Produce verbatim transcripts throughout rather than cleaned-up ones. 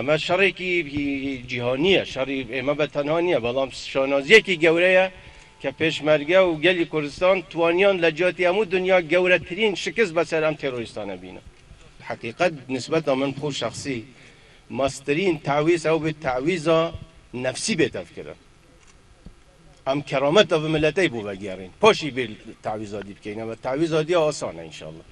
Me şerekî cîhanî ye, şerî ê me be tenha niye, belam şanaziyekî gewre ye ke Pêşmerge û gelî Kurdistan twaniyan le ciyatî hemû dinya gewretirîn şikist be ser em terorîstane bîne. Heqîqet nisbeta min xwe şexsî, mestirîn tawîz ew bê tawîza nefsî bê tevkirin. Em kerameta vê miletê bo vegerîn. Paşî bê tawîza dî bikeyne ve tawîza dî asan e înşallah.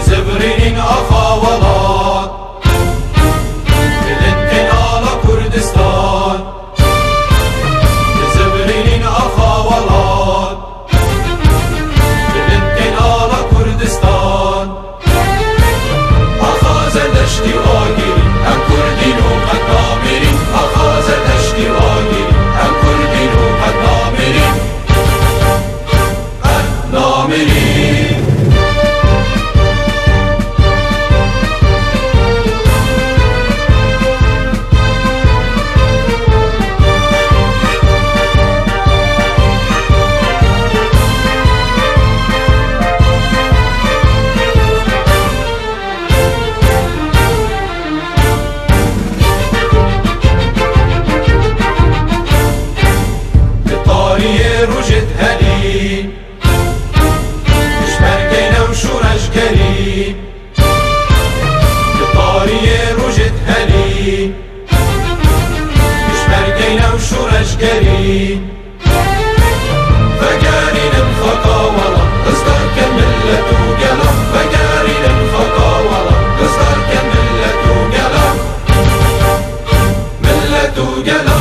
Zivirînîn axa welat, li kenala Kurdistan. Zivirînîn axa welat, li kenala Kurdistan. Axa Zerdeştî û Agirî, em Kurdîn û qet namîrîn. Axa Zerdeştî û Agirî, em Kurdîn û qet namîrîn. Qet namîrîn. Di tariyê rojê dihelî, ji ber keyne û şoreşgerî. Di tariyê rojê dihelî, ji ber keyne û şoreşgerî. Vegerînin xaka welat, rizgar ke millet û gela. Vegerînin xaka welat, rizgar ke millet û gela. Millet û gela.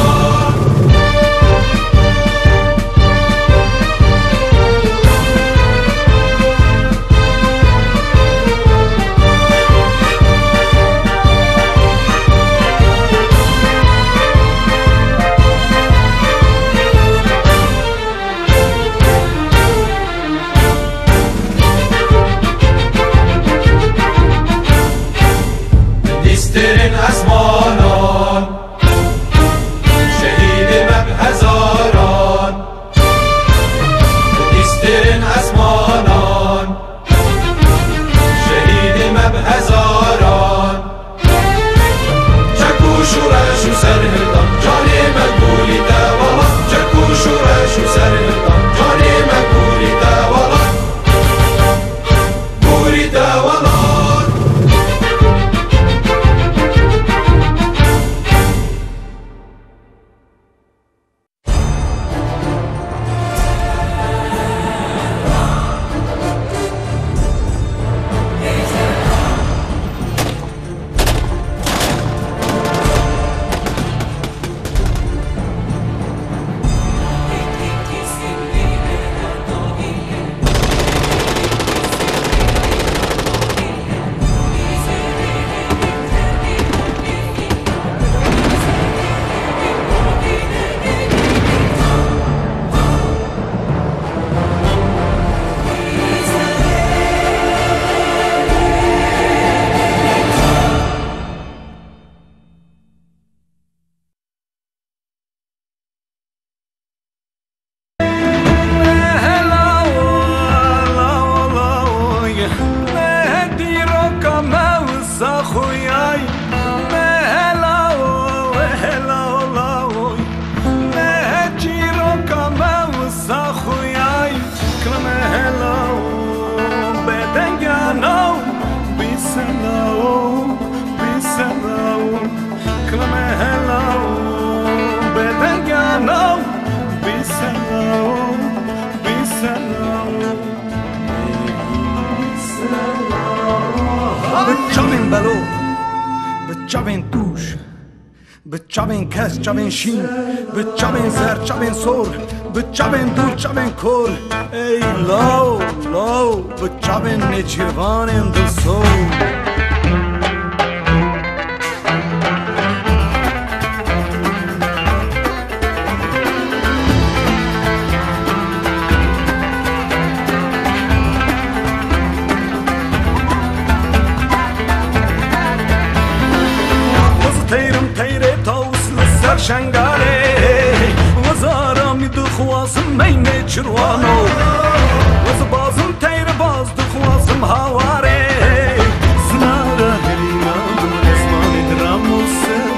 Xuyay, me hela o, hela o la oy. Me çîroka me wisa xuyay. Kila me hela o, bedengana o, bîsela o, bîsela o. Kila me hela o, bedengana o, bîsela o, bîsela o. Bi çavên belo, bi çavên tûj, bi çavên kes, çavên şîn, bi çavên zer, çavên sor, bi çavên dûr, çavên kor. Ey law, law, bi çavên nêçîrvanên dilsor. Ez teyrim teyrê tawus li ser Şengalê. Ez aramî dixwazim meynê çirwano. Ez bazim teyr baz dixwazim hawarê. Zinara herîna dil esmanê diram û ser.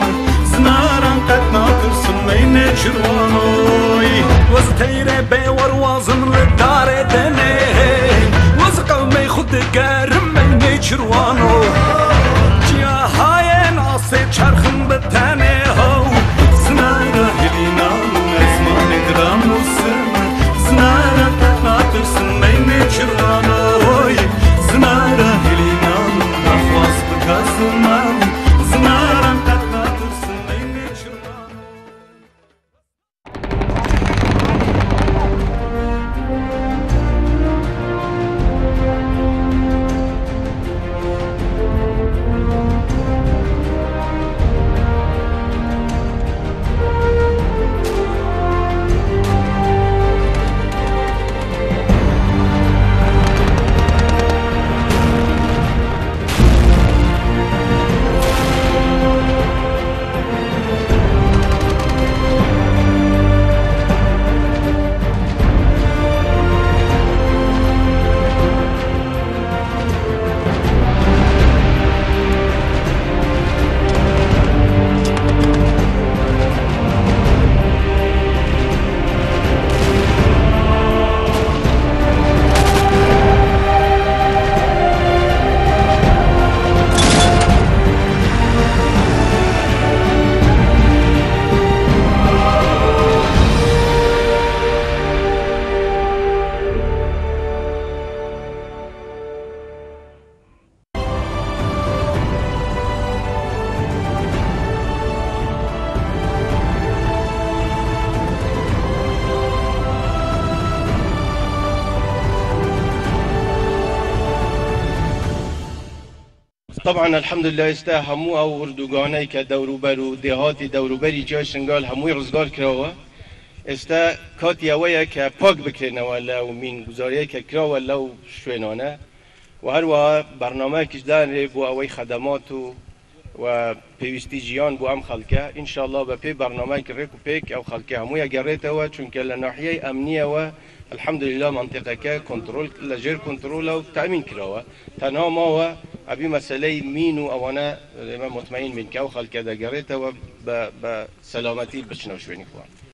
Zinaran qet natirsim meynê çirwanoy. Ez teyrê bêwer wazim li darê denê. Ez qewmê xwe digerim meynê çirwano. Çiya hayên asê çerxin bi tenê haw. Zinara herîna dil esmanê diram û ser. Zinara qet natirsim meynê çirwanoy. Zinara hêlînan daxwaz bika ziman. Zinaran qet natirsin meynê çirwanoy. Teban, elhamdulillah, êsta hemû ew urdûganeyke dewrûber û dêhatî dewrûberî Çiya Şingal hemûyê rizgar kirawe. Êsta katiye we ye ke pak bikirênewe lew mîn, guzariyeke kirawe lew şwênane. Û her wiha bernameyekî ji danê bo ewey xedemat û we pêwîstî jiyan bo em xelke. Înşallah be pê bernameyekî rêk û pêk ew xelke hemûye gerêtewe, çunke li nahiyeyê emnî ye we, elhamdulillah, mentiqeke kontrol, li jêr kontrol e û temîn kirawe. Tenha mawe, evî meseleyê mîn û ewane, ê me mutmeîn bîn ke ew xelke de gerêtewe, be, be selametî biçine şwênî xwe.